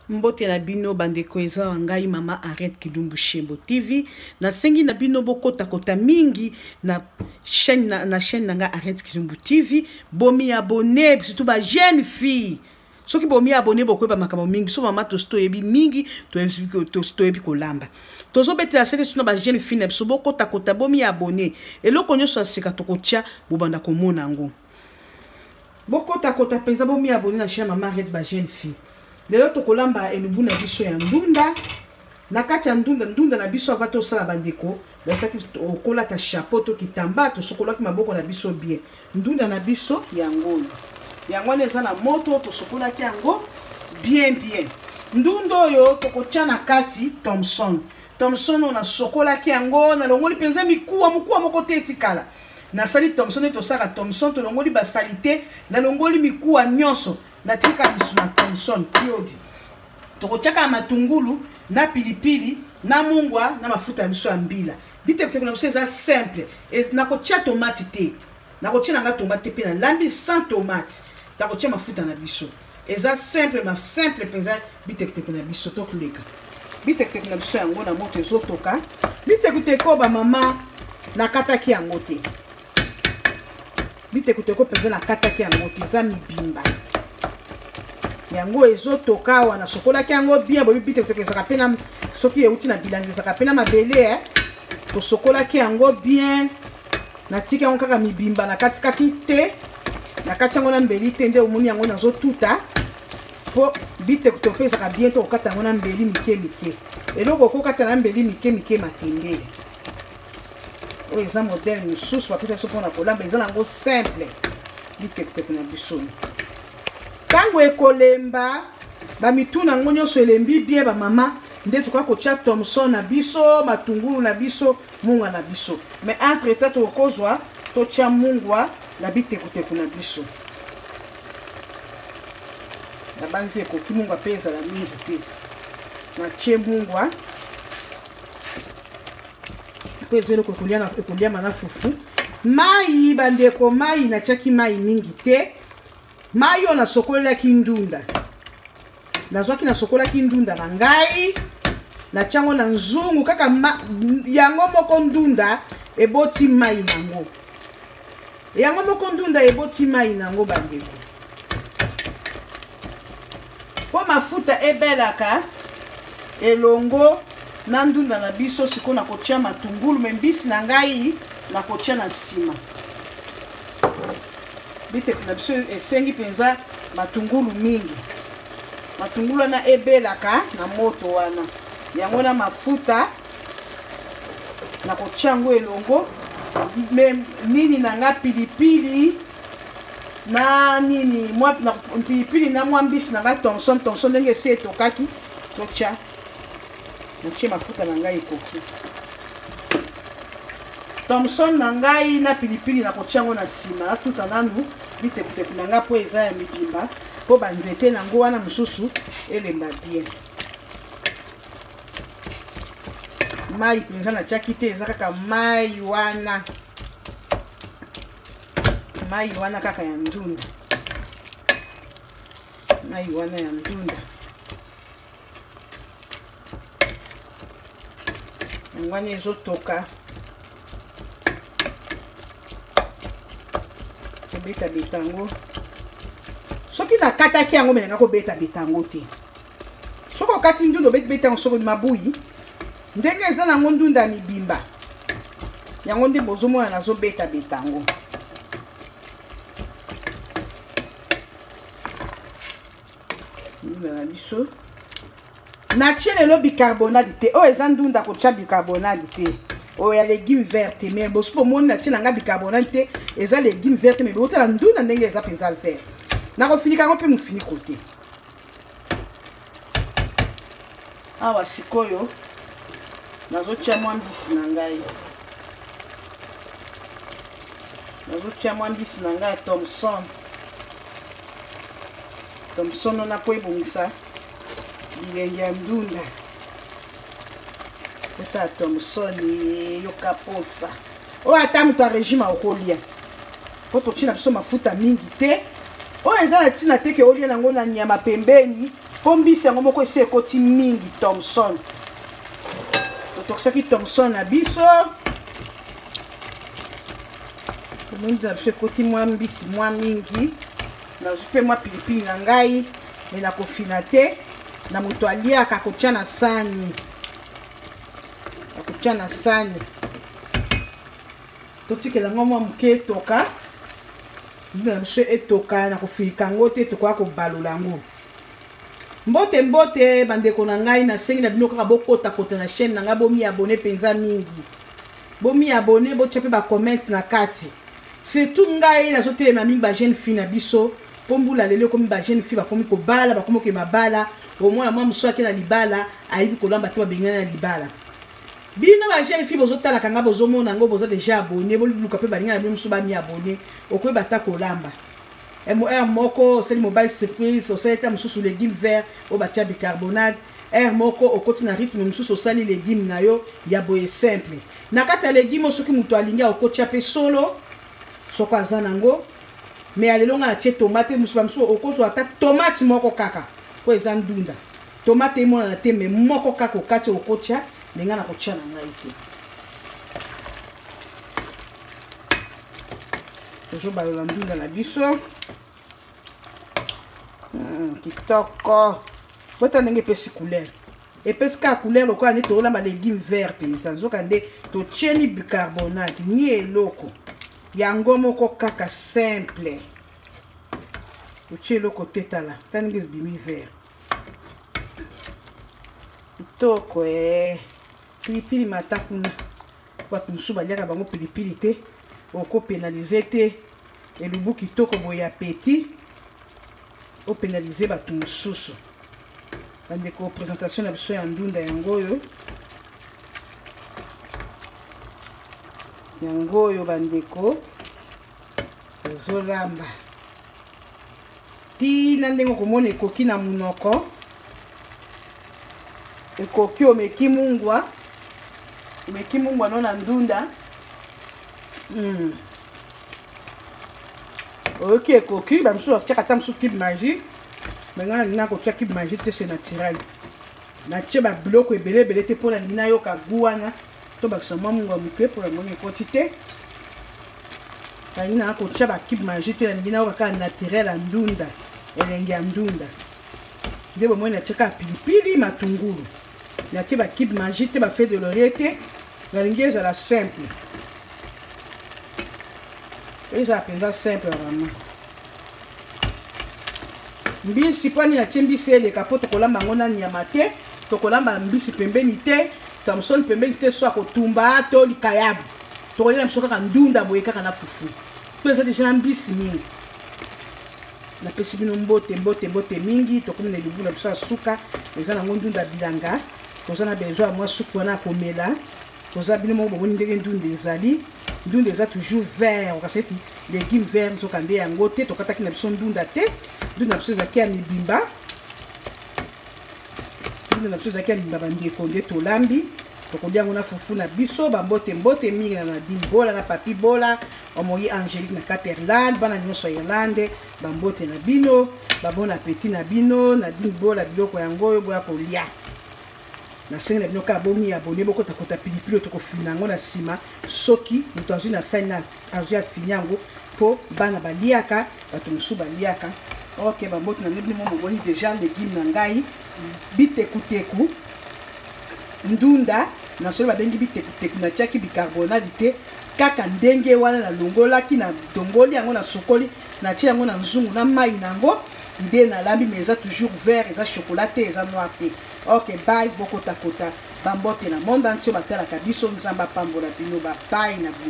Mbote na bino bandeko, eza wa ngai mama Henriette Kilumbu Shembo TV. Nasengi na bino bokota kota mingi na chaîne na chaîne na ngai Henriette Kilumbu TV. Bomi abonner surtout ba jeune fille. Soki bomi abonner bokoyeba makambo mingi. Biso mama tosi toyebi mingi, toyebi kolamba. Tozobetela sete sino ba jeune fille na biso bokota kota bomi abonner. Eloko nyonso ya sika tokotia bobanda komona yango. Bokota kota mpenza bomi abonner na chaîne mama Henriette ba jeune fille. Lelo tokolamba elubu na biso ya ndunda. Na kati ya ndunda, ndunda na biso ava tosala bandeko, basaki okolata chapeau to kitamba, tosokolaki maboko na biso bien. Ndunda na biso yango oyo. Yango wana eza na moto, tosokolaki yango bien bien. Ndunda oyo tokotia na kati Thomson. Thomson oyo nasokolaki yango, nalongoli mpenza mikuwa, mokuwa moko te etikala. Nasali Thomson nde tosalaka Thomson, tolongoli basalite, nalongoli mikuwa nyonso. Natika lisu na Thomson piodi. Tokotiaka matungulu na pilipili na mungwa na mafuta ya biso ya mbila. Bitekuteko na biso eza simple. Nakotia tomate te. Nakotia na nga tomate te mpe nalambi sans tomate. Nakotia mafuta na biso. Eza simple, ma simple mpenza bitekuteko na biso tokoleka. Bitekuteko na biso yango na moto ezotoka. Bitekuteko ba mama nakataki yango te. Bitekuteko mpenza nakataki yango te, eza mibimba. Yango ezotoka awa, nasokolaki yango bien. Boyebi bitekuteko ezalaka mpe na, soki euti na bilanga ezalaka mpe na mabele, eh. Tosokolaki yango bien, natiki yango kaka mibimba na katikati te, na kati yango na mbeli te, nde omoni yango nazotuta po bitekuteko mpe ezalaka bien te kokata yango na mbeli mike mike. Eloko okokata na mbeli mike mike matembele. Oyo eza modèle mosusu bapesa biso mpona kolamba, eza nango simple. Bitekuteko na biso ntango ekolemba, bamituna yango nyonso elembi bien bamama, nde tokoki kotia Thomson na biso, matungulu na biso, mungwa na biso. Mais entre temps tokozwa totia mungwa na bitekuteku na biso. Nabanzi ekoki mungwa mpe ezala mingi te. Natie mungwa mpo eza eloko ekoliama na fufu. Mai bandeko, mai natiaki mai mingi te. Mai oyo nasokolelaki ndunda, nazwaki nasokolaki ndunda na ngai, natiango na nzungu kaka yango moko ndunda eboti mai nango. Yango moko ndunda eboti mai nango bandeko. Po mafuta ebelaka elongo na ndunda na biso. Sikoyo nakotia matungulu, me mbisi na ngai nakotia na nsima. Biteko na biso esengi mpenza matungulu mingi. Matungulu wana ebelaka na moto wana, yango na mafuta nakotia yango elongo. Me nini na nga pilipili na nini mwa na pilipili na mwa mbisi na nga Thomson, Thomson ndenge esi etokaki, totia natie mafuta na ngai ekoki. Thomson na ngai na pilipili nakotia yango na nsima. Natuta nanu bitekuteku na ngai mpo eza ya mibimba, mpo banzete nango wana mosusu elemba bien. Mai mpenza natiaki te, eza kaka mai wana, mai wana kaka ya ndunda, mai wana ya ndunda. Yango wana ezotoka, tobetabeta yango. Soki nakataki yango, me nanga kobetabeta yango te. Soki okati ndunda obetibeta yango, soki mabuyi ndenge eza nango ndunda ya mibimba, yango nde bozomona nazobetabeta yango. Ndunda na biso natie lelo bicarbonate te. Oyo eza ndunda kotia bicarbonate te, oyo ya légume vert te. Mais bosi bomoni natie na nga bicarbonate te, eza légume vert te. Mais botala ndunda ndenge eza mpenza vert. Nakofinika yango mpe mofiniko te. Awa sikoyo nazotia mwa mbisi na ngai, nazotia mwa mbisi na ngai ya Thomson. Thomson wana mpo ebongisa bilenge ya ndunda. Ota Thomson eyoka posa oyo ata moto ya régime akolia, mpo totie na biso mafuta mingi te. Oyo eza na ntina te ke olia nango na nyama pembeni. Mpo mbisi yango moko esi ekoti mingi. Thomson, totokisaki thomson na biso, tomoni na biso ekoti mwa mbisi mwa mingi. Nazwi mpe mwa pilipili na ngai, me nakofina te. Na moto aliaka akotya na sani, akotya na sani. Totikela yango mwa moke etoka, ndunda na biso etoka. Na kofilika yango te, tokoya kobalola yango. Mbote mbote bandeko na ngai, nasengi na bino kaka bokotakota na chaîne na ngai, bomi abonner mpenza mingi, bomi abonner, botya mpe bacomment na kati. Surtout ngai nazotelema mingi bajeune fille na biso, mpo mbula lelo ekomi bajeune fille bakomi kobala, bakomi kokende mabala. Omona mwa mosu ake na libala, ayebi kolamba te, babengani na libala. Bino bajeune fille bozotalaka ngai, bozomona yango, boza déjà abonné, boluka mpe baninga na bino mosusu bami abonner. Okoyeba ata kolamba heure moko, osali mobali surprise, osali ata mosusu légume vert oyo batia bicarbonate. Heure moko okoti na rythme mosusu, osali légume na yo ya boye simple. Na kati ya légume, soki moto alingi, akokotia mpe solo soko aza nango. Mais ya lelo nga natie tomate. Mosusu, bamosusu okozwa ata tomate moko kaka, po eza ndunda, tomate emonana te, mais moko kaka okati, okotia. Me nga nakotia na ngai te. Tozobalola ndunda na biso. Kitoko, bota ndenge epesi couleur, epesi kaka couleur lokola nde tolamba légume vert mpenza, nzoka nde totieni bicarbonate ni eloko, yango moko kaka simple, totie eloko te. Tala, ta ndenge ebimi vert kitoko. E pilipili mata kuna, bato mosusu baliaka bango pilipili te, okopénaliser te. Elubu kitoko boye, appétit, opénaliser bato mosusu. Bandeko, présentation na biso ya ndunda yango oyo, yango oyo bandeko. Tozolamba ntina ndenge okomona ekoki na monoko, ekoki. Omeki mungwa, omeki mungwa no na ndunda. Oyoki ekoki. Bamosusu batiaka ata mosusu cube Maggi, mais ngai nalingi nakotia cube Maggi te, c'est naturel. Natie babiloko ebele ebele te mpo nalingi nayoka goût wana. Tobakisa mwa mungwa moke mpo namoni ekoti te. Nalingi nanga kotia bacube Maggi te, nalingi nayoka kaka naturel ya ndunda, elengi ya ndunda. Nde bomoi, natie kaka pilipili, matungulu, natie bacube Maggi te, bafeuille de laurier te. Nalingi ezala simple, ezala mpenza simple vraiment. Mbisi, mpo nini natie mbisi eleka? Mpo tokolamba yango na nyama te, tokolamba mbisi pembeni te, thomson pembeni te, so akotumba to likayabu. Tokolia biso kaka ndunda boye kaka na fufu, mpo eza déjà na mbisi mingi. Napesi bino mbote, mbote, mbote mingi. Tokomi na elubu na biso ya suka, eza nango ndunda bilanga. Toza na besoin ya mwa supu wana ya komela. Toza, bino moko bomoni ndenge ndunda ezali. Ndunda eza toujours vert, okasi eti légume vert, nzoka nde yango te. Tokataki na biso ndunda te, ndunda na biso ezalaki ya mibimba, ndunda na biso ezalaki ya mibimba. Bandeko, nde tolambi, tokolia yango na fufu na biso. Bambote, mbote mingi na Nadine Bola, na Papi Bola, Omoi Angélique na kati Irlande, bana nyonso ya Irlande, bambote na bino, babon appétit na bino. Nadine Bola, biloko yango oyo boya kolia. Nasengi na bino kaka bomi abonner, bokotakota pilipili oyo tokofina yango na nsima. Soki moto azwi na sani na azwi, afini yango mpo bana baliaka, bato mosusu baliaka. Ok, bambote na bino. Momoni déjà légume na ngai, bitekuteku, ndunda na solo babengi bitekuteku. Natiaki bicarbonate te, kaka ndenge wana nalongolaki, na dongoli yango, nasokoli, natie yango na nzungu na mai na yango, nde nalambi. Mais eza toujours vert, eza chocolat te, eza noir te. Ok, bye, bokotakota. Bambote na monde entier batalaka biso. Nzambe apambola bino. Babye na bino.